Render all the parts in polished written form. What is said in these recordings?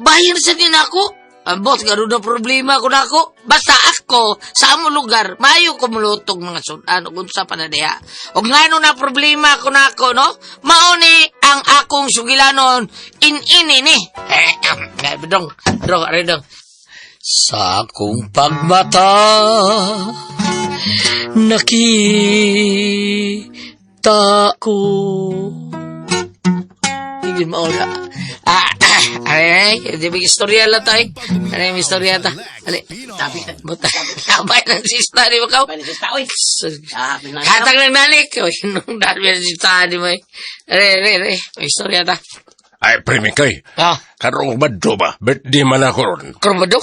Bahin sa din ako. Ambot, gano'n na problema ko na ako. Basta ako, sa among lugar, maayo ko mulutog mga sudan ug unsa pa na diha. Ug ngano na problema ko na ako, no? Mao ni ang akong sugilanon in-ini ni. Eh, dong, dong, are dong. Sa akong pagmata, nakita ko. Hindi maula. Ah, ay, ay, di ba istorya lang tayo? Ano yung istorya ta? Ali, Tabi. buta. Sabay ng sista, di ba ka? Sabay ng sista, oy. Ah, Katang ng nalik. Oy, nung dami ng sista, di ba? Are, are, are, may istorya ta. Ay, premikay. Ah, Karong badto ba? Birthday man ako ron. karon ba do?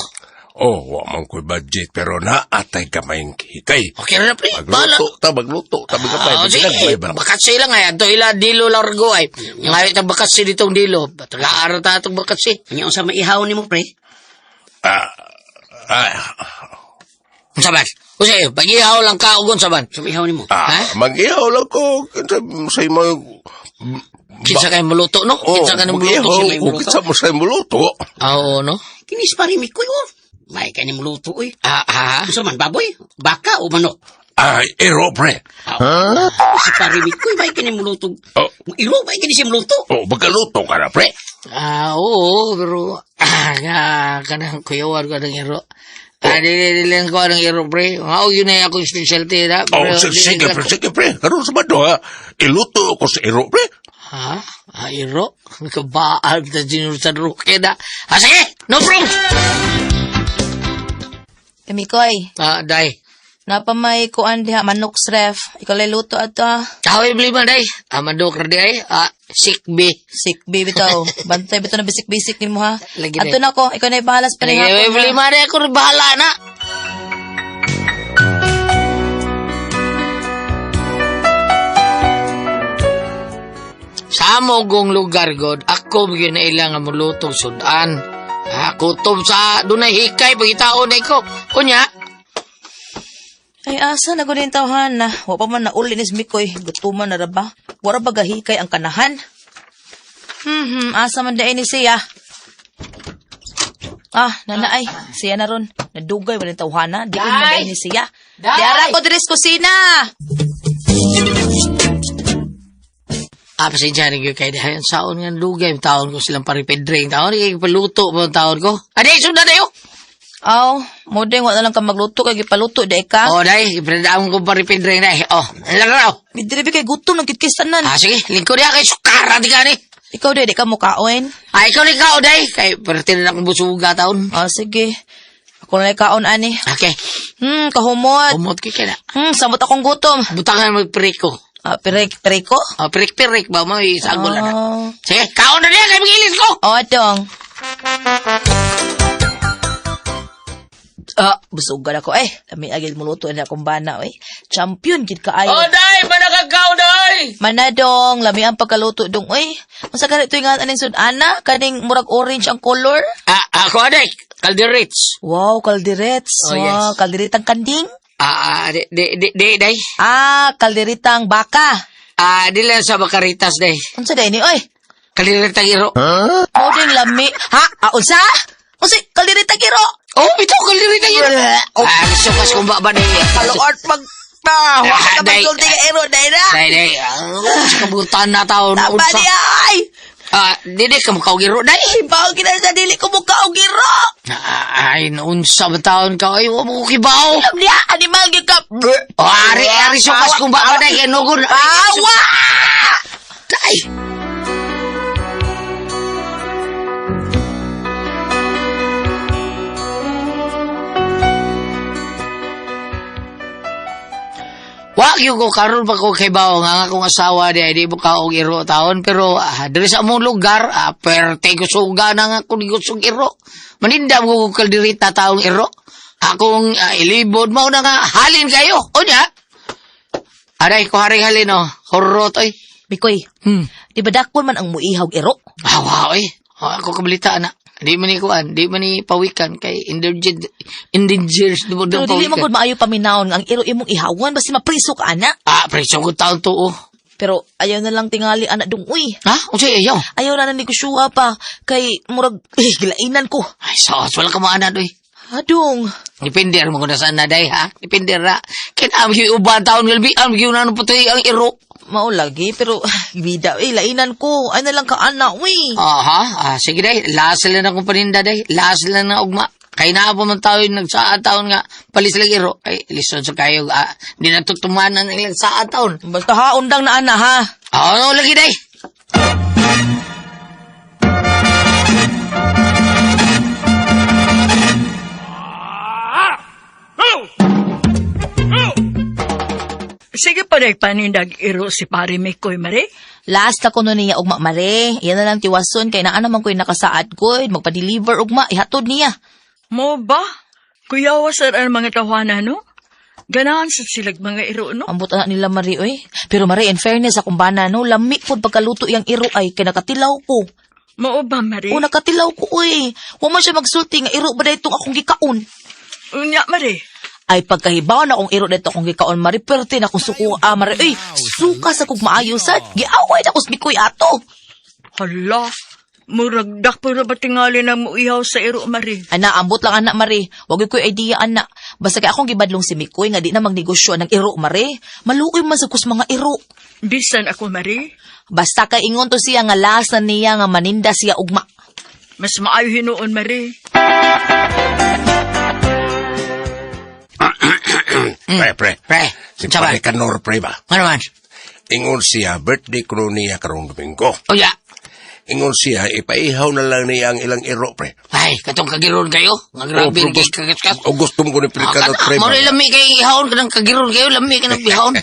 Oh, wa man ko'y budget pero naatay kamayng hikay. Okay na, pre. Bala. Magluto ta, magluto ta, magkapay. Ah, sige, Magkapay ba? bakatsi lang ay. Ato ila dilo largo ay. Ngayon itong bakatsi ditong dilo. Batulaar ta itong bakatsi. Nya unsa maihaw nimo, pre? Ah, ah, Unsa man? Usa, pag-ihaw lang ka og unsa man. Unsa maihaw nimo? ah, Ha? mag-ihaw lang ko. Kinsa sa imo. Kinsa kay muluto, no? Oh, Kinsa ka nang muluto? mag-ihaw siya may ko. muluto. Kinsa mo sa muluto. Ah, oo, no? Kinis pa rin mikoy, oh. May kay ni muluto, oy. Ah, ah. Unsa man baboy? Baka o manok? Ay, ero, pre. Ah, Si pare mikoy, may kay ni muluto. Oh. Iro, may kay ni siya muluto. Oh, magaluto ka na, pre. Ah, oo, pero ah, nga, kanang kuyawan ko ng ero. Ah, dili dili lang ko ng ero, pre. Mao yun na akong specialty na. Oh, Pero, sige, dili sige, lang pre, ko- sige, pre. Karoon sa bado, ha? Iluto ko sa ero, pre. Ha? Ah, ero? Kabaal ta Junior San Roque na. Ah, sige! No problem! Mikoy, Ah, day. napamay kuan diha manok sa ref. Ikaw lay luto ato ha. Kahoy blima, day. Ah, mandok ra di ay. Ah, sikbi. Sik baby bitaw. Bantay bitaw na bisik-bisik nimo ha. Lagi Ato na ko, ikaw na bahala sa Lagi, panihapon. ha? blima, day. Ako rin bahala na. Sa amo kong lugar, God, ako gyud na ilang nga mulutong sudan. Ah, kutob sa dunay hikay pagitaon na ko. Unya, Ay asa na gud yung tawhan na. Wa pa man nauli ni si Mikoy. Gutuman na ra ba? Wara ba gahikay ang kanahan? Asa man daay ni siya. Ah, nanaay. Siya na ron. Nadugay ba yung tawhana? Di man Day! daay ni siya. Day! Di ara ko diri sa kusina. Ah, pasensya na gyud kay dahil saon nga lugay taon ko silang paripedring taon kay paluto mo ang taon ko. Adi sundan dayo. Aw, mo ding wa na lang ka magluto kay gipaluto di ka. Oh, day, ipredam ko paripedring day. Oh, laraw. Midiri kay gutom nang kitkisanan. Ah, sige, lingkod ya kay sukara di ka ni. Ikaw di ka mukaon. Ah, ikaw ni kao day kay perti na akong busuga taon. Ah, sige. Ako na kaon ani. Okay, Kahumot. umot kay kay na. Samot akong gutom. Butangan magpriko. Ah, pirik, piriko? Oh, pirik-pirik ba mo isagol na. Oh, Sige, kaon na niya kay magilis ko. oh dong. Ah, busugan ako eh. Lami agil muluto na akong bana eh. Champion gid kaayo. Oh, day, manakakaw day. Manadong, lami ang pagkaluto dong oy. Unsa gani to nga aning sud-ana kaning murag orange ang color? Ah, ako aday, kalderits. Wow, kalderets. Oh, yes. Wow, kalderitang kanding. Ah, ah, di, di, di, di, day. Ah, kalderitang baka. Ah, di lang sa Bakaritas, day. Unsa day ni oy? Kalderitang iro. Mao ding lami. Ha? Ah, unsa? Unsa kalderitang iro? Oh, bitaw kalderitang iro. Oh. Ah, gusto kas kung ba ba day. Kaluot mag Ah, wa ka Ah, day. magsulti nga iro day na. Day, day. Ah, sa kabutan na taon. Tama Unsa? niya ay. Ah, di, di, kamukaw giro, day. Ibaw kita sa dili ko mukha og iro. Ah, ay, unsa ba taon ka? Ay, wa mo ko kibaw. Alam niya, animal gyud ka. Oh, ari, ari, sukas kung ba ba day. Kaya nugon. Pawa! Day. Wa gyud ko karon pa ko kay bawo nga akong asawa di ay di mo kaog iro taon pero ah, diri sa among lugar ah, perte ko suga na nga ko di ko sug iro. Manindam ko kog kalderita taong iro. Akong ah, ilibod mao na nga halin kayo. Unya. Aray ko haring halin oh. Horrot oy. Mikoy, di ba dakpon man ang muihaw og iro? Awa oy. Oh, ako kabalita na. Di man ni kuan, di man ni pawikan kay endangered endangered di mo Pero dili man pawikan. gud maayo paminawon nga ang iro imong ihawan basta mapriso ka ana. Ah, presyo ko taon to oh. Pero ayaw na lang tingali anak dong uy. Ha? Unsay ayaw? Ayaw na negosyoha pa kay murag eh, gilainan ko. Ay, sos, wala ka maana doy. Adong. Depende ra mo kung nasaan na day, ha? Depende ra. Kaya ang gyud uban taon galbi, ang gyud na putoy ang iro. Mao lagi pero bida eh lainan ko. Ay na lang ka ana uy. Aha, ah, sige day, last lang akong paninda day, last lang na ugma. Kay naa pa man tao yung nagsaad taon nga, palis lang iro. Ay, listen sa kayo, ah, di na tutumanan ang ilang saad taon. Basta ha undang na ana ha. Ah, ano lagi day? Sige pa day panindag iro si pare Mikoy, Mare. Last ako no niya ugma mare. Iya na lang tiwason kay naa naman ko'y nakasaad ko. Magpa-deliver ugma ihatod niya. Mo ba? Kuyawa sir ang mga tawana, no? Ganahan sa silag mga iro, no? Ambot anak nila Mari oy. Pero Mari in fairness akong bana no, lami pud pagkaluto iyang iro ay kay nakatilaw ko. Mao ba, Mare? O nakatilaw ko oy. Wa man siya magsulti nga iro ba daytong akong gikaon. Unya, Mare. Ay pagkahibaw na akong iro dayto akong gikaon Mari perte na akong suko ah, Mari oy. Suka sa kog maayo sad. Giaway na ko sa Mikoy ato. Hala, murag dakpo na ba tingali na mo ihaw sa iro, Mare? Ana, ambot lang anak Mari. Wag ko'y idea anak. Basta kay akong gibadlong si Mikoy nga di na magnegosyo ng iro Mari. Maluoy man sa kus mga iro. Bisan ako, Mare. Basta kay ingon to siya nga lasa niya nga maninda siya ugma. Mas maayo hinuon, Mare. Pre, pre. Pre, Si unsa man? pare Kanor, pre ba? Ano man? Ingon siya, birthday ko niya karong Domingo. O ya, Ingon siya, ipaihaw na lang niya ang ilang iro, pre. ay, katong kagiron kayo. Nga grabe Oh, oh, kay kagaskas. O gusto mo ko ni pre Kanot, pre. Mo ba? lami kay ihawon ka ng kagiron kayo, lami ka ng bihawon.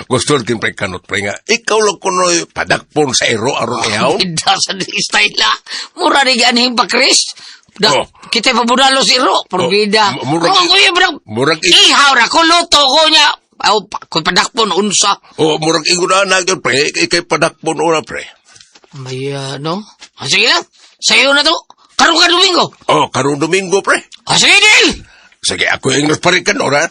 Gusto rin pre Kanot, pre nga. Ikaw lang kunoy padakpon sa iro aron ihaw. Ida sa style la. Mura ni ganihing pa, Chris. Da, Oh. Kita pabunalo si Ro, porbida. Oh, murag- Oh, kuya, murag, murag- ihaw ra ko, luto ko niya. Aw, pa, kung padakpon, unsa. O murag ingon na gyud pre, ikay padakpon ora pre. May, ano? Ah, sige lang, sa'yo na to. Karoon ka Domingo. Oh, karong Domingo pre. Ah, sige, deal! Sige, ako yung pare Kanor, ha?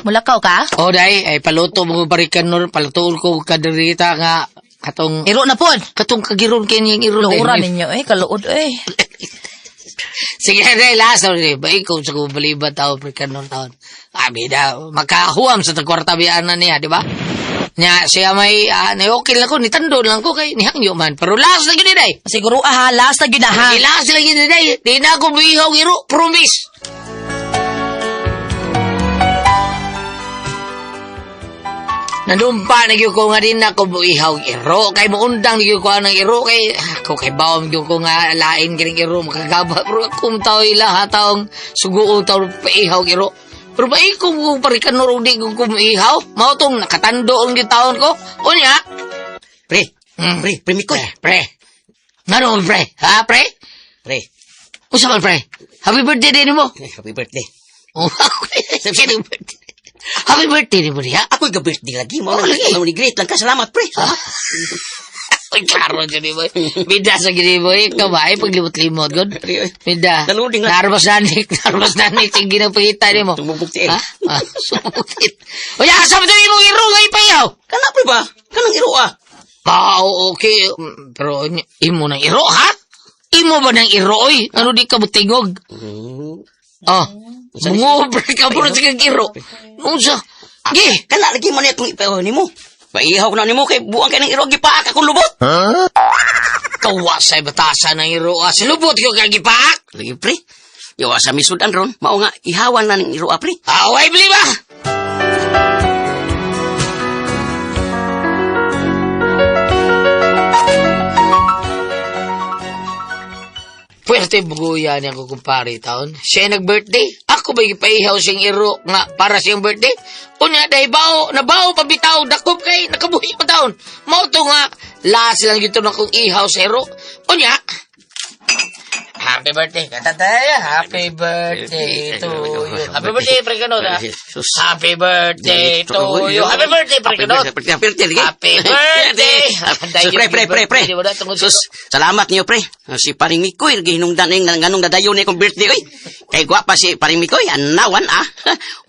Mulakaw ka? Oh, day, ay paluto mo pare Kanor, paluto ko kadirita nga katong Iro na pod. katong kagiron kay niyang iro. Luoran ninyo eh, kaluod eh. Sige, day, last na rin. Ba, ikaw sa kong baliba tao, pre Kanor taon. Abi da, makahuam sa tagkwarta biyaan na niya, di ba? Nya, siya may, ah, okay lang ko, nitando lang ko kay nihangyo man. Pero last na gyud ni, day. Siguro ah, ha, last na gyud na ha. Di last lang gyud ni, day. Di na ako buihaw iro, promise. Nanumpa na gyud ko nga din ako buihaw iro kay muundang na gyud ko ang iro kay ako kay bawom gyud ko nga lain kining iro makagaba pero akong tao ila ha taong suguo taw paihaw iro pero ba ikaw ko parikanor og di ko kumihaw mao tong nakatando ang gitaon ko unya. Pre, Mm. pre, pre Mikoy. Pre, pre. Ngano pre? Ha, pre? Pre, Unsa man pre? Happy birthday din mo. ay, happy birthday. Oh, happy birthday. Happy birthday ni mo diha. Ako'y ga-birthday lagi. Mo Oh, lagi. na, ni great lang ka. Salamat, pre. Salamat. Uy, klaro dyan ni boy. Bida sa gini boy. Ikaw ba? Ay, paglimot-limot. God. Pre, oy. Bida. Naluding lang. Narvas nanik. Narvas nanik. Sige na pangita ni mo. Tumubog si El. Ha? Ah, sumukit. Uy, asa mo dali mong iro nga ipayaw? Kana, pre ba? Kanang iro, ah. Ah, oo, okay. Pero imo ng iro, ha? Imo ba ng iro, oy? Ano di ka butingog? Oh, mungobre ka puro sa kang iro. Unsa? Gi, Kana lagi mo na itong ipayaw ni mo. Paihaw ko na nimo kay buang kay ng iro gipaak akong lubot. Kawasay batasan ng iro. Ah, silubot ko kang gipaak. Lagi pre. Yawa sa misudan ron, mao nga ihawan na ning iro ah, pre. Away, bili ba? Pwerte buguya niya ko kumpare taon. Siya nag-birthday. Ako ba ipaihaw siyang iro nga para siyang birthday? Unya, dahil bao, nabao pabitaw, dakop kay, nakabuhi pa taon. Mao to nga, last lang gito na kong ihaw sa iro. Unya, Happy birthday. Kanta tayo. Happy birthday to you. Happy birthday, pre Kanot, ha? Sus. Happy birthday to you. Happy birthday, pre Kanot. Happy birthday, happy birthday. Happy birthday. Sus, pre, pre, pre, pre. Di ba na tungod Sus, salamat niyo, pre. Si Paring Mikoy, gihinungdan ning nganong nadayon ni akong birthday, oy. Kay gwapa si Paring Mikoy, anawan ah.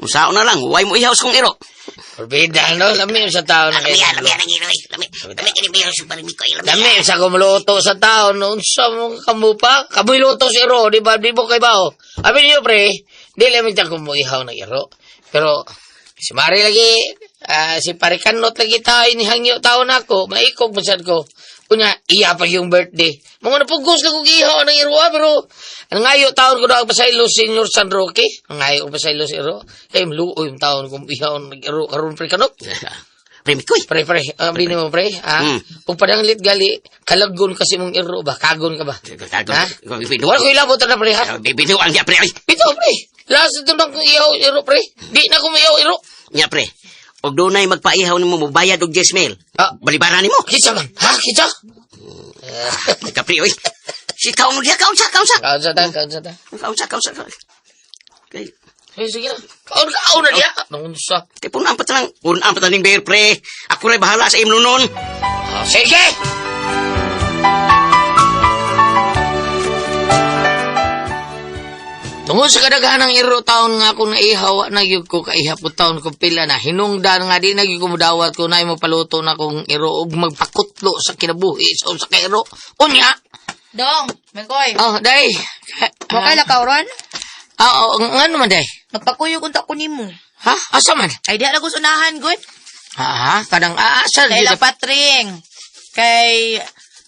Unsaon na lang, way mo ihaws kong iro. Forbida, no? Lami sa tao na kayo. Lami, lami, ang iro, oy. Lami, lami kini biro si Paring Mikoy, lami. Lami sa kumuluto sa tao. No? Unsa mo kamo pa? Kamoy luto sa iro, di ba? Di mo kay bao. Abi niyo, pre, di lang ta kumuihaw ng iro. Pero, si Mari lagi, si Pare Kanot lagi tayo, ni hangyo tao na ako, maikog masad ko. Kunya, iya pa yung birthday. Mga napugos lang kong ihaw ng iro, pero, ang ngayo taon ko na pasaylo, Senior San Roque. Ang ngayo ko pasaylo sa iro. Kaya maluoy yung taon kong ihaw ng iro, karon Pre Kanot. Pre Mikoy. Pre, pre, bini mo, pre, ha? Kung padanglit gali, kalagon kasi mong iro ba? Kagon ka ba? Ha? Wala ko ilabot na, pre, ha? Bibinuan niya, pre, oy. Bitaw, pre. Last ito lang kong ihaw iro, pre. Di na kong ihaw iro. Nya, pre. Og dunay magpaihaw nimo mobayad og 10 mil. Ah. Balibaran nimo. Kitsa man, ha? Kitsa? Ka pre, oy. Si kaon diha, kaon sa, kaon sa. Kaon sa ta, kaon sa ta. Kaon sa, kaon sa. Kay Eh, sige na. Kaon, kaon na diya. Nung sa. Kay punaan pa talang, punaan pa talang beer, pre. Ako rin bahala sa imno nun. Ah, sige! Tungod sa kadaghan ng iro taon nga akong naihawa na gyud ko kaihapon taon ko pila na hinungdan nga di na gyud ko modawat ko na mo paluto na kong iro ug magpakutlo sa kinabuhi sa usa ka iro. Unya. Dong, Mikoy. Oh, day. Wa kay lakaw ron? Ah, oh, ngano man day? Magpakuyog unta ko nimo. Ha? Asa man? Ay diha na ko sa unahan gud. Ha, ha? Kanang aasa Kay lang patring. Kay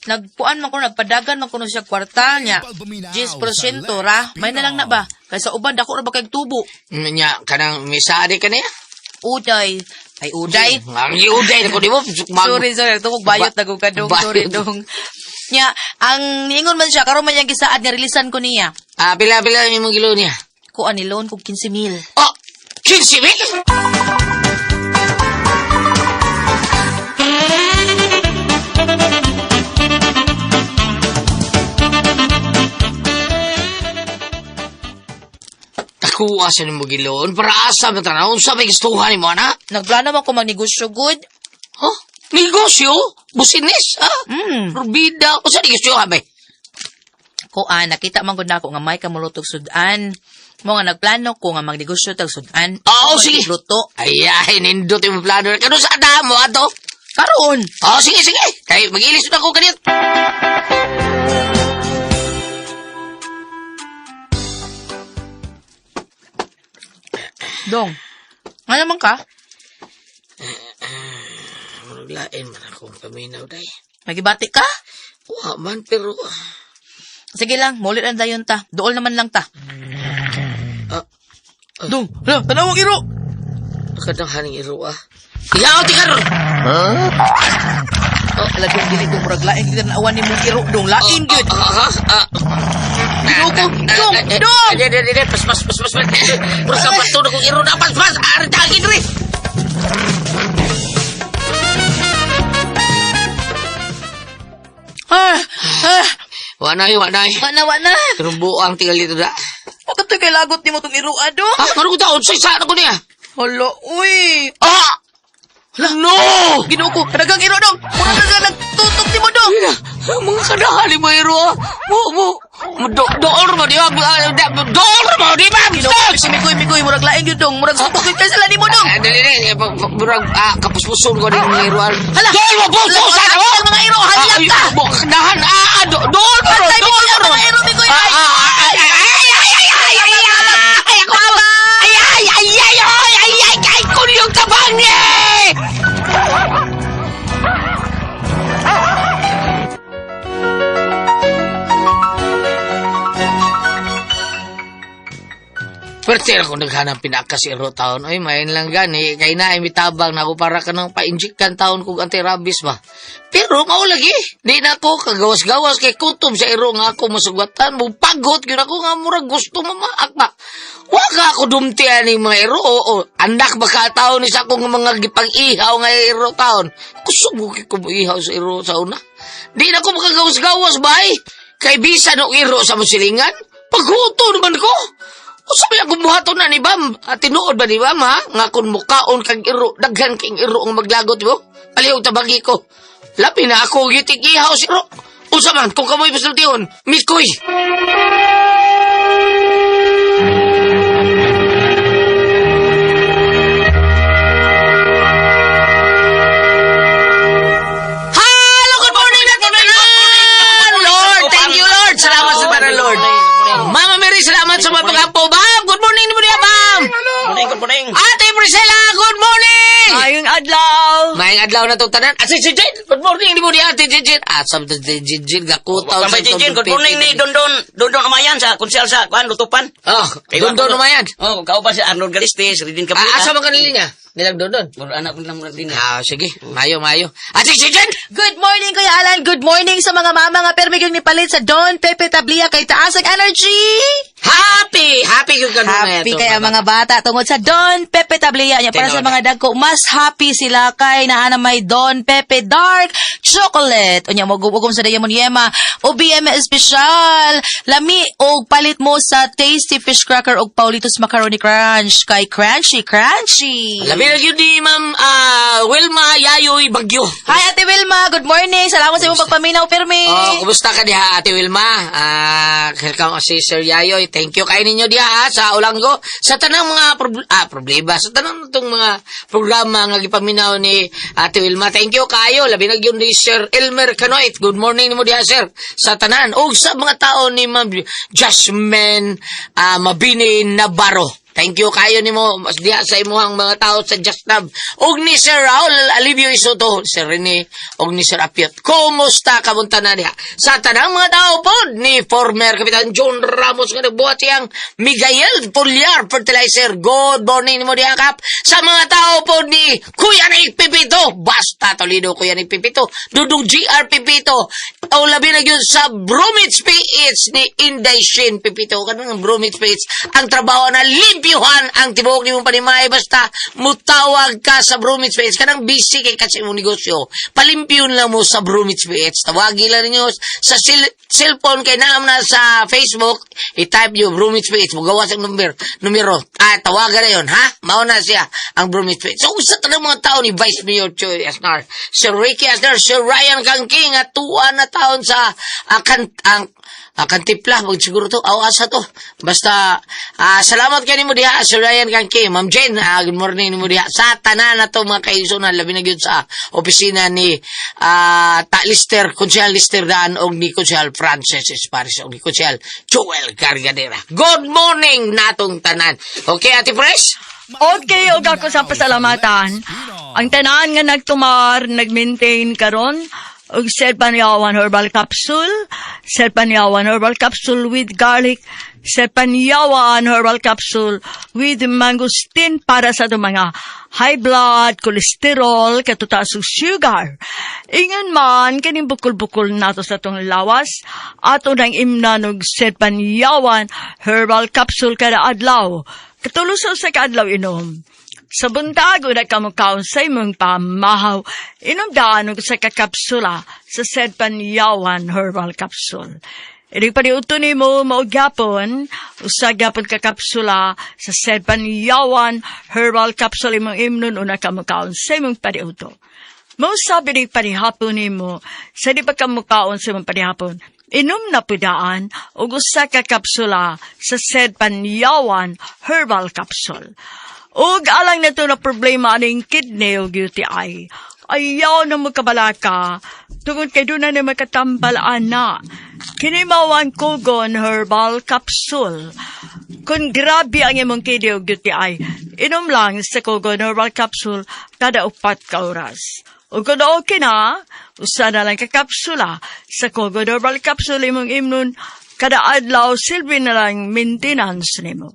nagpuan man ko nagpadagan man kuno siya kwarta niya. 10% ra, may na lang na ba? Kay sa uban dako ra ba kay tubo. Nya kanang misari ka niya? Uday. Ay uday. Ang uday ko di mo. Sorry, sorry. Tukog bayot na ka dong. Sorry, Bayot. dong. Nya, ang niingon man siya, karon man yang gisaad nga releasean ko niya. Ah, pila pila yung imong gilo niya. Kuan ni loan kog 15 mil. Oh, 15 mil? Takuha sa nimo giloon para asa man tanaw unsa may gustuhan nimo ana? Nagplano man ko magnegosyo good. Huh? Negosyo? Businis, ha? Rubida. Unsa negosyo ha, bay? Kuan, nakita man gud nako nga may kamulutog sudan. Mo nga nagplano ko nga magnegosyo tag sudan. Oo, sige. Luto. Ay, ay, nindot yung plano. Kano sa damo, ato? Karon. Oh, sige, sige. Kay, mag-ilis na ako kanit. Dong. Ano man ka? Maglain man akong paminaw, day. Magibati ka? Wa man, pero... Sige lang, mulit ang dayon ta. Dool naman lang ta. Ah, Dong, hala, tanawag iro. Kadang haning iro, ah. Iyaw, ti karon! Oh, ala dong dili dong murag lain kita naawan nimo iro dong. Lain gyud. Ah, ah, ah. Ginoo ko. Dong, dong. Di, di, di, di. Pas, pas, pas, pas, pas. Puro sa bato na kong iro na. Pas, pas. Ari, tagin, ri. Ah, ah, Wanay, wanay. wana wana. Pero buang tingali dito da. Wa ka kay lagot nimo tong iro adong. Ha? Ano ko taon? Sa isa na ko niya. Hala, uy. Ah! No! Ginoo ko, kadagang iro dong. Murag na nagtutok nimo dong. Mga kadahali mo iro ah. Mo, mo, mo, do, door mo, di ba? Door mo, di ba? Ginoo ko, si Mikoy, Mikoy, murag lain gyud dong. Murag sutok gyud kay sila nimo dong. Ah, dali, dali. Murag, kapuspuson ko din mga iro. ah. Hala! Door mo, puspusan mo! Ang mga iro, halak ka! Dahan, door mo, Patay, door Mikoy, mo. ang mga iro, Mikoy. Ah, Ay! ah, ah, ay, ay, ay, ay, ay, ay, ay, ay, ay, ako, ay, ay, ay, ay, ay, ay, ay, ay, kunyong tabang niya! Pwerte ako naghanap pinakas iro taon. Oy, main lang gani. Kay na ay mitabang na ako para ka nang pa-inject kan taon kog anti-rabies ba. Pero mao lagi. Di na ako kagawas-gawas kay kutob sa iro nga ako masugatan. Mo pagot gyud ako nga murag gusto mamaak ba. Wa ka ako dumti ani mga iro. Oo, andak ba ka taon ni sa akong mga gipang-ihaw nga iro taon. Kusog ko ko ihaw sa iro sa una. Di na ako makagawas-gawas bay. Kay bisan og iro sa musilingan, paghuto naman ko. Usa ba akong buhaton na ni Bam? Ah, tinuod ba ni Bam, ha? Nga kung mukaon kag iro, daghan king iro ang maglagot mo. Palihog tabagi ko. Labi na ako gitig ihaw si iro. Usa man, kung kamoy pasultihon, mikoy. Hello, good morning na tanan! Lord, thank you, Lord. Salamat sa tanan, Lord. Mama Mary, salamat sa mga pag-ampo. Bam, good morning ni mo Bam. Morning, good morning. Ate Priscilla, good morning! Ayong adlaw. Maayong adlaw na itong tanan. Ate Jijin, good morning ni mo niya, Ate Jijin. Ah, sabi to Jijin, gakutaw. Pambay Jinjin, good morning ni Dondon, Dondon Umayan sa konsyal sa kuan Lutupan. Oh, Dondon Umayan. Oh, kauban si Arnold Galiste, si Ridin Cabrera. Ah, asa man kanila niya? Nilang Dondon. Mura anak ko lang din. Ah, sige. Mayo, mayo. Ate Jijin! Good morning, Kuya Alan. Good morning sa mga mama nga permi gyud nipalit sa Don Pepe Tablia kay taas ang energy. Happy! Happy yung kanunay. Happy kay ang mga bata tungod sa Don Pepe Tablia niya para sa Tinuod. mga dagko mas happy sila kay naa na may Don Pepe Dark Chocolate. Unya mo gugum sa Diamond Yema OBM espesyal. Lami og palit mo sa Tasty Fish Cracker og Paulitos Macaroni Crunch kay crunchy crunchy. Labi na yun ni Ma'am Wilma Yayoy Bagyo. Hi Ate Wilma, good morning. Salamat sa imong pagpaminaw pirmi. Oh, kumusta ka diha, Ate Wilma? Ah, welcome si Sir Yayoy. Thank you kay ninyo diha ha, sa Ulanggo. Sa tanang mga problema, sa tanang itong mga programa nga gipaminaw ni Ate Wilma. Thank you kayo. Labi na gyud ni Sir Elmer Canoit. Good morning nimo diha, sir. Sa tanan ug sa mga tao ni Ma'am Jasmine Mabini Navarro. Thank you kayo nimo mas diha sa imuhang mga tao sa Just Love. Og ni Sir Raul Alivio Isoto, Sir Rene, og ni Sir Apiot. Kumusta kamunta na diha? Sa tanang mga tao pod ni former Kapitan John Ramos nga nagbuhat siyang Miguel Pulyar Fertilizer. Good morning nimo diha kap. Sa mga tao pod ni Kuya Nick Pipito, basta Toledo Kuya Nick Pipito, Dudong GR Pipito. O labi na gyud sa Bromage PH ni Inday Shin Pipito. Kanang Bromage PH ang trabaho na limpyuhan ang tibuok nimong panimay basta mutawag ka sa Bromage PH kanang busy kay ka sa imong negosyo. Palimpyun lang mo sa Bromage PH. Tawagi lang ninyo sa cellphone kay naam na sa Facebook, i-type nyo Bromage PH, mugawas ang numero. Numero. Ah, tawagan na yun, ha? Mao na siya ang Bromage PH. So, usa tanang mga tao ni Vice Mayor Choi Asnar, Sir Ricky Asnar, Sir Ryan Kangking, at tuwa na taon sa Kantipla, wag siguro to. Aw, asa to. Basta, salamat kay nimo diha, Sir Ryan Kangki. Ma'am Jane, good morning nimo diha. Sa tanan na to, mga kaigsunan, labi na gyud sa opisina ni Ta Lister, Konsehal Lister Daan, og ni Konsehal Francis Esparis, og ni Konsehal Joel Cargadera. Good morning natong tanan. Okay, Ate Fresh? Okay, og ako sa pasalamatan. Ang tanan nga nagtumar, nag-maintain karon og Serpanyawan Herbal Capsule, Serpanyawan Herbal Capsule with garlic, Serpanyawan Herbal Capsule with mangosteen para sa atong mga high blood, cholesterol, katutaas ug sugar. Ingon man, kining bukol-bukol nato sa atong lawas, ato nang imnan og Serpanyawan Herbal Capsule kada adlaw. Katulo sa usa ka adlaw inom. Sa buntag, una ka mukaon sa imong pamahaw, inom daan og usa ka kapsula sa Serpanyawan Herbal Capsule. Inig paniuto nimo mao gyapon, usa gyapon ka kapsula sa Serpanyawan Herbal Capsule imong imnon una ka mukaon sa imong paniuto. Mao sabi ni panihapon nimo, sa di pa ka mukaon sa imong panihapon, inom na pudaan og usa ka kapsula sa Serpanyawan Herbal Capsule. Og alang na to na problema aning kidney o UTI. Ayaw na magkabalaka, tungod kay doon na ni makatambal ana. Kini mao ang Kogon Herbal Capsule. Kung grabe ang imong kidney o UTI, inom lang sa Kogon Herbal Capsule kada 4 ka oras. O kung okay na, usa na lang ka kapsula sa Kogon Herbal Capsule imong imnon kada adlaw silbi na lang maintenance nimo.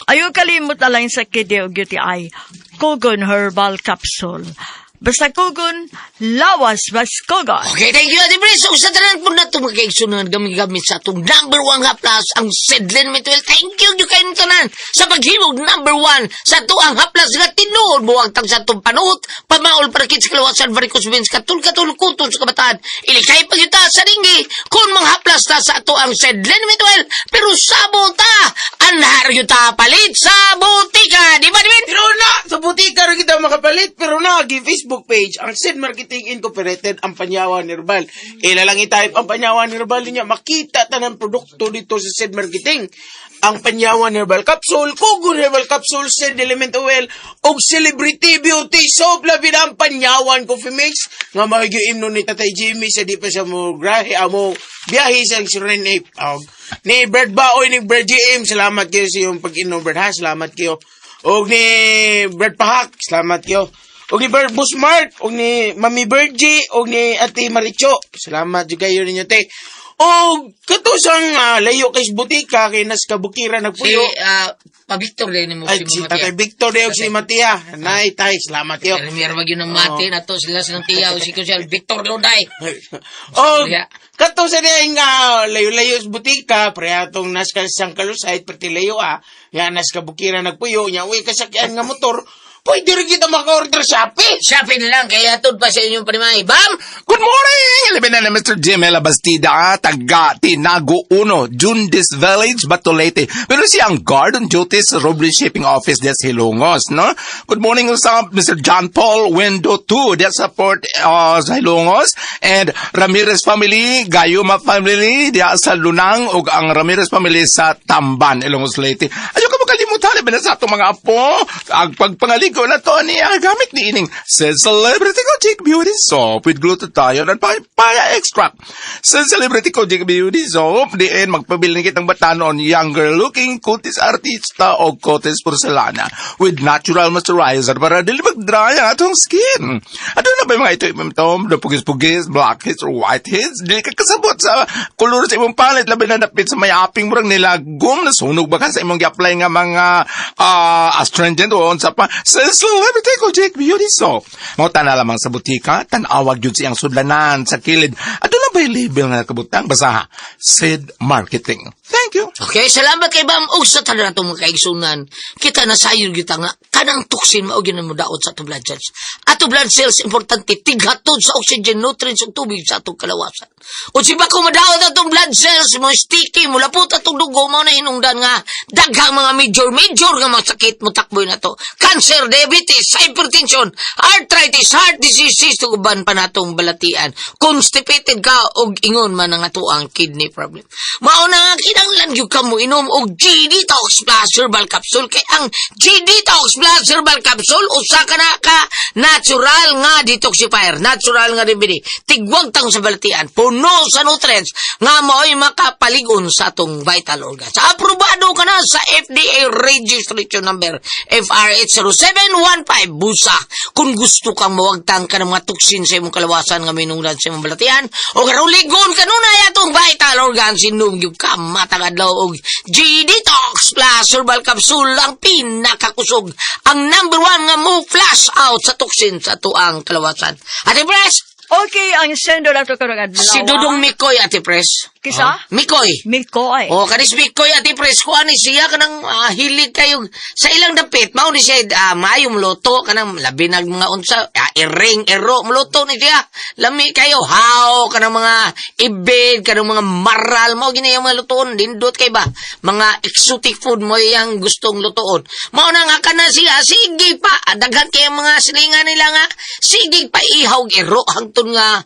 Ayaw kalimot na lang sa kidney o UTI, Kogon Herbal Capsule. Basta kugon, lawas baskogon. Okay, thank you, Ate Pres. So, sa tanan po na ito, mga kaigsunan, gamit-gamit sa atong number one haplas, ang Sedlin Mituel. Thank you, you kayo tanan, sa paghimog number one sa tuang haplas nga tinuod mo ang tang sa atong panuot, pamaol para kits kalawasan, varicose veins, katul-katul, kutol sa kabataan. Ilikay pagyuta sa ringi, kung mga haplas ta sa ato ang Sedlin Mituel, pero sabot ta, anhar yuta palit sa butika. Di ba, Divin? Pero na, sa butika rin kita makapalit. Pero na, gi Facebook page, ang Sid Marketing Incorporated, ang Panyawan Herbal. Ila lang i-type ang Panyawan Herbal niya, makita tanan produkto dito sa Sid Marketing. Ang Panyawan Herbal Capsule, Kugon Herbal Capsule, Sid Element Oil, og Celebrity Beauty Soap, labi na ang Panyawan Coffee Mix, nga mahigyo imno ni Tatay Jimmy sa di pa siya mo grahe, amo biyahe sa Suriname. Og ni Brad Baoy, ni Brad GM, salamat kayo sa iyong pag-inom, Brad, ha? Salamat kayo. Og ni Brad Pahak, salamat kayo. Og ni Brad Busmark, og ni Mami Virgie, og ni Ate Maricho, salamat jud kayo ninyo, te. Og katusang layo kay sa butika, kay nas kabukira Si, nagpuyo. Pa-Victor din mo Ay, si Tatay Victor og si Matia. Nay, tay, salamat kayo. Pero meron ba yun ng mate na to sila silang tiyaw si Kusel Victor Lunday. Og Yeah. kato sa diay nga layo-layo sa butika, pre atong nas ka sang kalusay perti layo ah. Ya nas kabukira nagpuyo, nya uy kasakyan nga motor, pwede rin kita maka-order sa Shopee. Shopping na lang kaya tud pa sa inyong panimay. Bam! Good morning! Labi na ni Mr. Jim Ela Bastida, taga Tinago 1, Jundis Village, Batolete. Pero siya ang guard on duty sa Robles Shipping Office des Hilongos, no? Good morning usab Mr. John Paul Window 2, des sa Port sa Hilongos. And Ramirez family, Gayuma family, diya sa Lunang, ug ang Ramirez family sa Tamban, Ilongos Leyte. Ayaw ka makalimutan, labi na sa atong mga apo. Ang pagpangaligo na to niya, gamit ni ining sa Celebrity Kojic Beauty Soap with glutathione at papaya extract. Sa Celebrity Kojic Beauty Soap, diin magpabili kitang batanon younger looking kutis artista o kutis porcelana with natural moisturizer para dili mag-dry ang atong skin. Ano na ba yung mga ito ito? Pugis-pugis, blackheads or whiteheads? Dili ka kasabot sa kolor sa imong palit, labi na napit sa may aping murang nilagom, nasunog ba ka sa imong gi-apply nga mga astringent o unsa pa sa Celebrity Kojic Beauty Soap. Mao na lamang sa butika, tan-awag yun siyang sudlanan sa kilid. Ato na ba'y label nga nakabutang? Basta ha, Sid Marketing. Thank you. Okay, salamat kay Bam. Og sa tanan natong mga kaigsunan, kita na sayo gyud nga kanang toxin mao gyud mo daot sa atong blood cells. Ato blood cells importante tighatod sa oxygen, nutrients ug tubig sa atong kalawasan. Ug si bako madaot atong blood cells, mo sticky, mo lapot atong dugo, mao na hinungdan nga daghang mga major major nga mga sakit mo takboy na to. Cancer, diabetes, hypertension, arthritis, heart diseases, tuguban pa natong balatian. Constipated ka og ingon man ang atoang kidney problem. Mao na nga kinahanglan gyud ka mo inom og G Detox Plus Herbal Capsule kay ang G Detox Plus Herbal Capsule usa ka na ka natural nga detoxifier, natural nga remedy. Tigwag tang sa balatian, puno sa nutrients nga mao'y makapalig-on sa atong vital organs. Aprobado ka na sa FDA registration number FR80715 busa. Kung gusto kang mawagtang ka ng mga toxin sa imong kalawasan nga minungdan sa imong balatian o karuligon kanunay atong vital organs, inom gyud ka matag adlaw og G Detox Plus Herbal Capsule, ang pinakakusog, ang number one nga mo flush out sa toxin sa atoang kalawasan. Ate Pres, Okay, ang sender ato karong adlaw. Si Dudong Mikoy, Ate Pres. Kisa? Mikoy. Mikoy. Oh, kanis Mikoy, Ate Pres, kuha ni siya kanang hilig kayo sa ilang dapit. Mao ni siya maayong luto kanang labi nag mga unsa, iring ero mluto ni siya. Lami kayo haw kanang mga ibid, kanang mga maral mao gini yung mga lutoon dindot kay ba. Mga exotic food mo iyang gustong lutoon. Mao na nga kana siya sige pa daghan kay mga silingan nila nga sige pa ihaw ero hangtod nga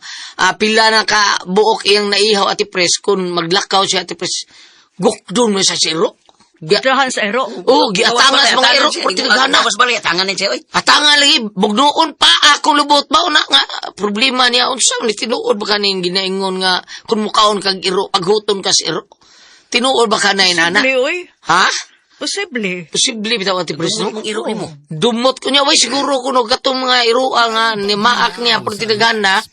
pila na ka buok iyang naihaw, Ate Pres, kung maglakaw siya, Ate Pres, gukdon mo sa siro. Drahan sa ero. Oh, giatangas mga ero, portigana. Gawas balik, atangan ni siya, oy. Atanga lagi bugnoon pa akong lubot ba na nga problema niya unsa ni tinuod ba kaning ginaingon nga kung mukaon kag iro paghuton ka sa iro tinuod ba kanay nana? Posible, oy. Ha? Posible. Posible bitaw, Ate Pres, no? Dumot mong iro nimo. Dumot ko niya, way siguro kuno katong mga iroa nga ni maak niya pero tinagana.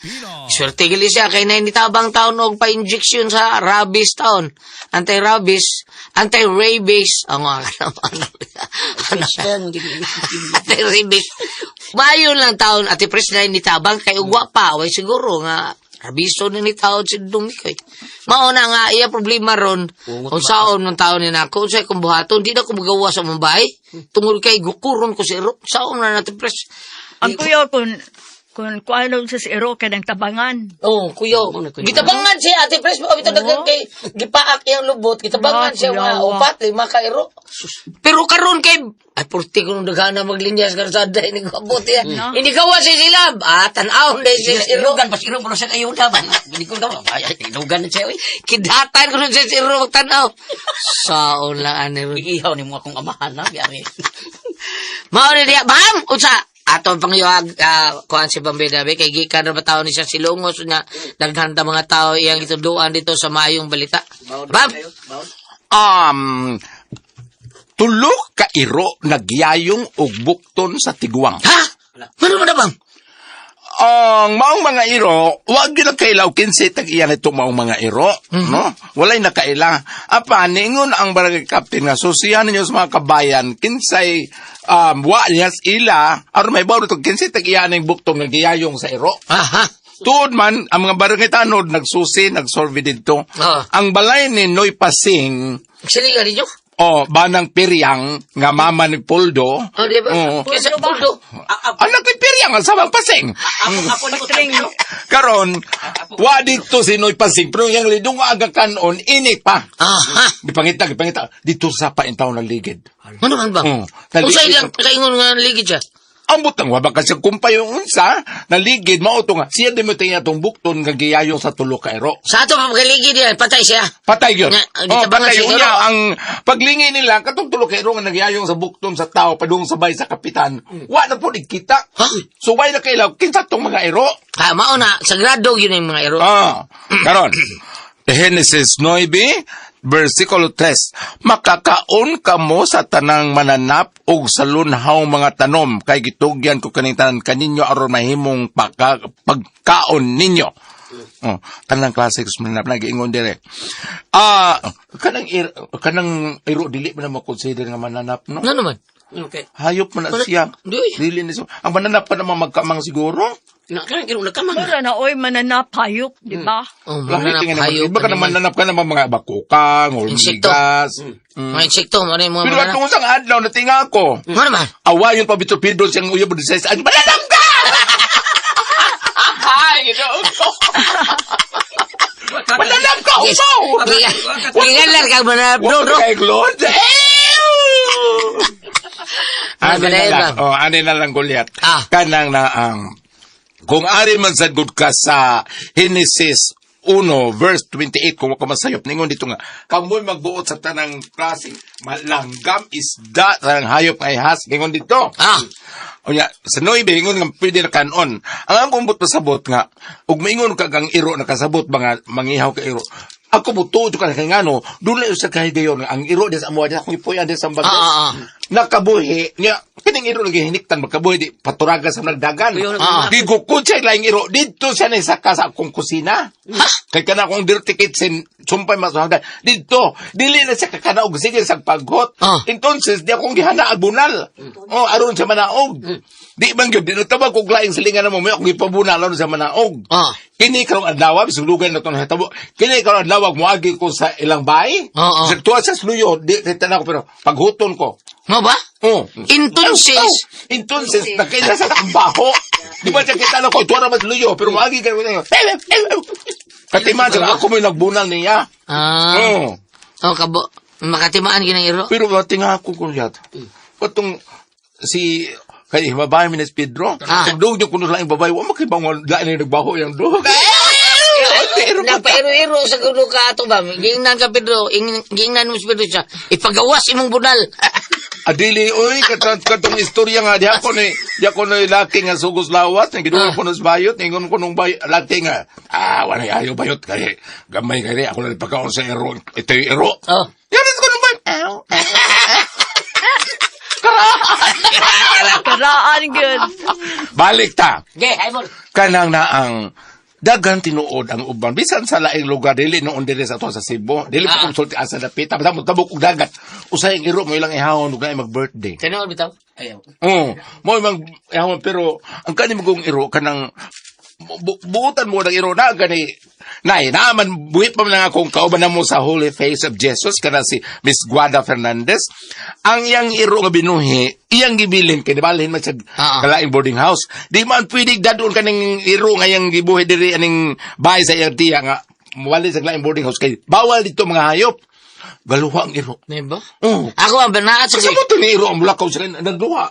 Swerte gali siya kay na nitabang taon og pa-injection sa rabies taon. Anti-rabies, anti-rabies. Ang mga ano, anti-rabies. Maayo lang taon Ate Pres na ni tabang kay ugwa pa way siguro nga rabiso ni ni taon si Dudong Mikoy. Mao na nga iya problema ron. Kung saon man taon ni nako, unsay kong buhaton, di na ko magawa sa among bahay. Tungod kay gukuron ko si Ero. Saon na Ate Pres. Ang kuya kung kuano sa si Ero kay nang tabangan. Oh, kuya. Gitabangan siya Ate Pres, baka bitaw daghan kay gipaak iyang lubot, gitabangan Ah, siya mga kuya. upat, lima ka ero. Pero karon kay ay porti ko nung daghan na maglinyas karsada ini ko abot ya. Ini gawa si silab. Ah, tan-awon dahil si ero. Ilugan pa si Iro, pero siya kayo na ba? Hindi ko daw. Ay, ay, ilugan na siya, oy. Kidatan ko nun si ero magtan-aw. Saon lang ani ron. Iihaw ni mo akong amahan na, biyari. Mao ni diya, bam! Unsa? Ato ang pangyuhag, kuan si Bambi Dabi, kay gikan na ba tao ni siya silungos nga daghan ta mga tao iyang gituduan dito sa maayong balita. Bam! Tulo ka iro nagyayong og bukton sa tiguang. Ha? Ano mo na bang? Ang maong mga iro, wag gyud nakailaw kinsi tag iya nito maong mga iro, no? Walay nakaila. Apa ningon ang barangay captain nga susihan ninyo sa mga kabayan kinsay wa niyas ila aron may bawo to kinsi tag iya ning buktong nga giyayong sa iro. Aha. Tuod man ang mga barangay tanod nagsusi, nagsolve didto. Ah. Ang balay ni Noy Pasing Sili ka ninyo? o banang Piryang nga mama ni Poldo. Oh, di ba? Oo. Kaysa Poldo. Anak ni Piryang ang sabang Pasing. Ako, ako, Karon, wa dito si Noy Pasing, pero yung lidong aga kanon, ini pa. Aha. Gipangita, gipangita. Dito sa paintaw ng ligid. Ano man ba? Mm. Unsay lang kaingon nga ligid siya? Ang butang, wa ba kasi kumpay yung unsa, naligid, mao to nga. Siya di mo tingnan itong bukton nga giyayong sa tulo ka ero. Sa ato pa pagkaligid yan, patay siya. Patay yun. Nga, Oh, gitabangan patay si yun. Ero. Unya, ang paglingi nila, katong tulo ka ero nga nagyayong sa bukton sa tao, padung sabay sa kapitan, wa na po kita. Ha? So, why na kailaw, kinsa tong mga ero? Ha, mao na, sagrado yun yung mga ero. Ah, karon. Genesis 9, versikulo 3. Makakaon kamo sa tanang mananap ug sa lunhaw mga tanom kay gitugyan ko kaning tanan kaninyo aron mahimong pagkaon ninyo. Oh, tanang klase sa mananap na giingon dire. Ah, kanang iro dili man na makonsider nga mananap, no? Ano naman? Okay. Hayop man na siya. Di. Dili ni siya. Ang mananap pa naman magkamang siguro. Na, kaya kaya nagkamang. Mura na oy mananap hayop, di ba? Oh, Lahi mananap tingin naman. hayop. Iba ka naman nanap ka naman mga bakukang, Insekto. hormigas. Mga insekto, ano yung mga Pero mananap? atong isang adlaw natinga ako. Ano naman? Awayon pa bito Pedro siyang uyab sa ay mananap ka. Ay, Ginoo ko. Mananap ka, usaw. Gigalar kang mananap, no, no? Kay Lord. Ani na lang, Ano oh, ani na lang Goliath. Ah. Kanang na ang kung ari man sad gud ka sa Genesis 1 verse 28 kung wa ka masayop ningon dito nga kamoy magbuot sa tanang klase malanggam isda tanang hayop nga ihas ningon dito. Ah. Unya, sa Nueve, ingon nga pwede na kanon. Ang akong but pasabot nga, ug maingon ka kang iro nakasabot ba nga mangihaw ka iro. Ako mo tuod ka kay ngano, dula sa kahigayon nga ang iro des amo des akong ipuyan des ang bagos. Ah, ah, ah. Nakabuhi niya kining iro lagi hiniktan makabuhi di paturaga sa nagdagan. Ah. Gigukod siya laing iro didto siya naisaka sa akong kusina. Kay kana akong dirty kitchen sumpay mas hagdan. Didto dili na siya kakanaog sige sa paghot. Ah. Entonces di akong gihana agbunal. Oh, aron siya manaog. Di man gyud dinutawag kog laing silingan mo may akong gipabunal aron siya manaog. Ah. Kini karong adlaw bisulugan na tong hitabo. Kini karong adlaw moagi ko sa ilang bay. Oo. Sa tuwa sa sluyo di kita na ko pero paghuton ko. Mo ba? Oh. Entonces, Oh, entonces nakita sa tambaho. Di ba siya kita na ko tuwa ra luyo pero moagi ka ko. Katiman siya ako may nagbunal niya. ah, Oh. oh, kabo, makatimaan ginang iro. Pero tinga ako ko yata. Katong si kay babae mi ni si Pedro. Ah. Kung dugo kuno laing babae, wa makibang lain na nagbaho yang dugo. Nagpairo-iro sa gulo ka ato ba? Gingnan ka Pedro, gingnan mo si Pedro siya. Ipagawas imong bunal. Adili oy katong istorya nga di ako ni laki nga sugos lawas ni giduol ko nus bayot ningon ko nung bay laki nga wala ayo bayot kay gamay kay ako na pagkaon sa ero ito yung ero. Oh. Yaris ko nung bayot. Karaan good. Balik ta. Okay, ay mo. Kanang na ang Daghan tinuod ang uban. Bisan sa laing lugar, dili noon diri sa ato sa Cebu. Dili pa konsulti asa dapita. Basta mo tabok og dagat. Usay ang iro mo ilang ihawon ug naay mag-birthday. Tinuod bitaw. Ayaw. Oo. Mo imang ihawon pero ang kani mo kong iro kanang buutan mo ng iro na gani nay naaman buhit pa man lang akong kauban na mo sa Holy Face of Jesus kana si Miss Guada Fernandez. Ang iyang iro nga binuhi, iyang gibilin kay balhin man sa kalaing boarding house. Di man pwede dadon kaning iro nga iyang gibuhi diri aning bahay sa iyang tiya nga muwali sa laing boarding house kay bawal dito mga hayop. Galuha ang iro. Di ba? Oh. Ako ang banaat sa Sa mo to ni iro ang mulakaw sila nagluha.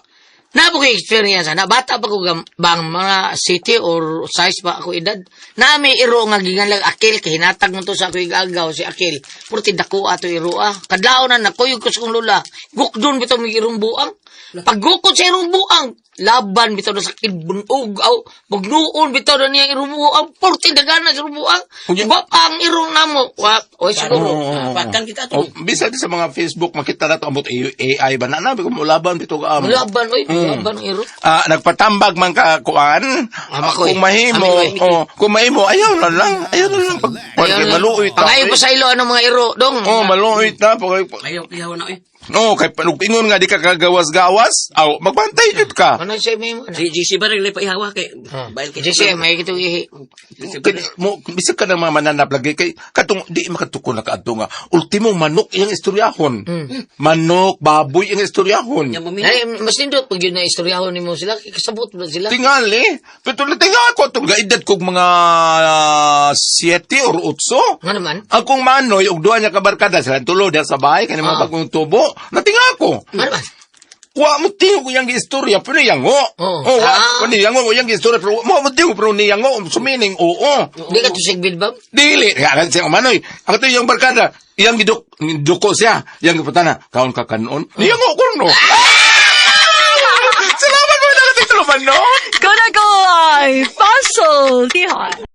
Naa po kay experience na bata pa ko bang mga city or size pa ako edad. Na may iro nga giganlag Akil kay hinatag mo to sa ako igagaw si Akil. Purti dako ato iro ah. Kadlaw na nakuyog ko sa kong lula. Gukdon bitaw may irong buang. Paggukod sa irong buang, laban bitaw na sa bunog aw magnuon bitaw na niya irong buang. Purti dagana sa irong buang. Unya. Wa pa ang irong namo. Wa oy siguro. Pakan kita Oh, to. bisan sa mga Facebook makita na to ambot AI ba na nabi kung mulaban bitaw ka amo. Laban oy, laban ang iro. Ah, nagpatambag man ka kuan. Makoy. Kung mahimo, Ami, koy. oh, kung mahimo ayaw na lang. Ayaw na lang pag Ayaw pag na. maluoy ta. Pangayo pa sa ilo anong mga iro dong. Oh, maluoy ta pag Ayaw ihaw na eh. No, kay panug ingon nga di ka kagawas-gawas, aw magbantay jud ka. Ano siya may mo? Si GC ba rin pa ihawa kay bail kay. GC, may kitong ihi. Kay mo bisag ka ng mga mananap lagi kay katong di makatukon na kaadto nga ultimo manok iyang istoryahon. Manok, baboy iyang istoryahon. Yang mamili. Ay, mas nindot pag yun na istoryahon nimo sila, kasabot ba sila? Tingali. Pero tingali ko itong gaedad kog mga 7 or 8. Nga naman? Akong manoy, og duha niya kabarkada, sila tulo diha sa bahay, kani mga bagong tubo. Natinga ko. Nga naman? Wa mo tingo ko yang istorya, pero yango. Oo. Oh, wa, ni yango ko yang istorya, pero mo tingo pero ni yango, sumining, oo. Di ka to sigbid ba? Dili, kaya siya manoy. Ang ito yung barkada, iyang giduk, duko siya, iyang giputana, kaon ka kanon. Ni yango ko no. Salamat mo na natin tuluman, no? Kuna ko ay puzzle. Tihan.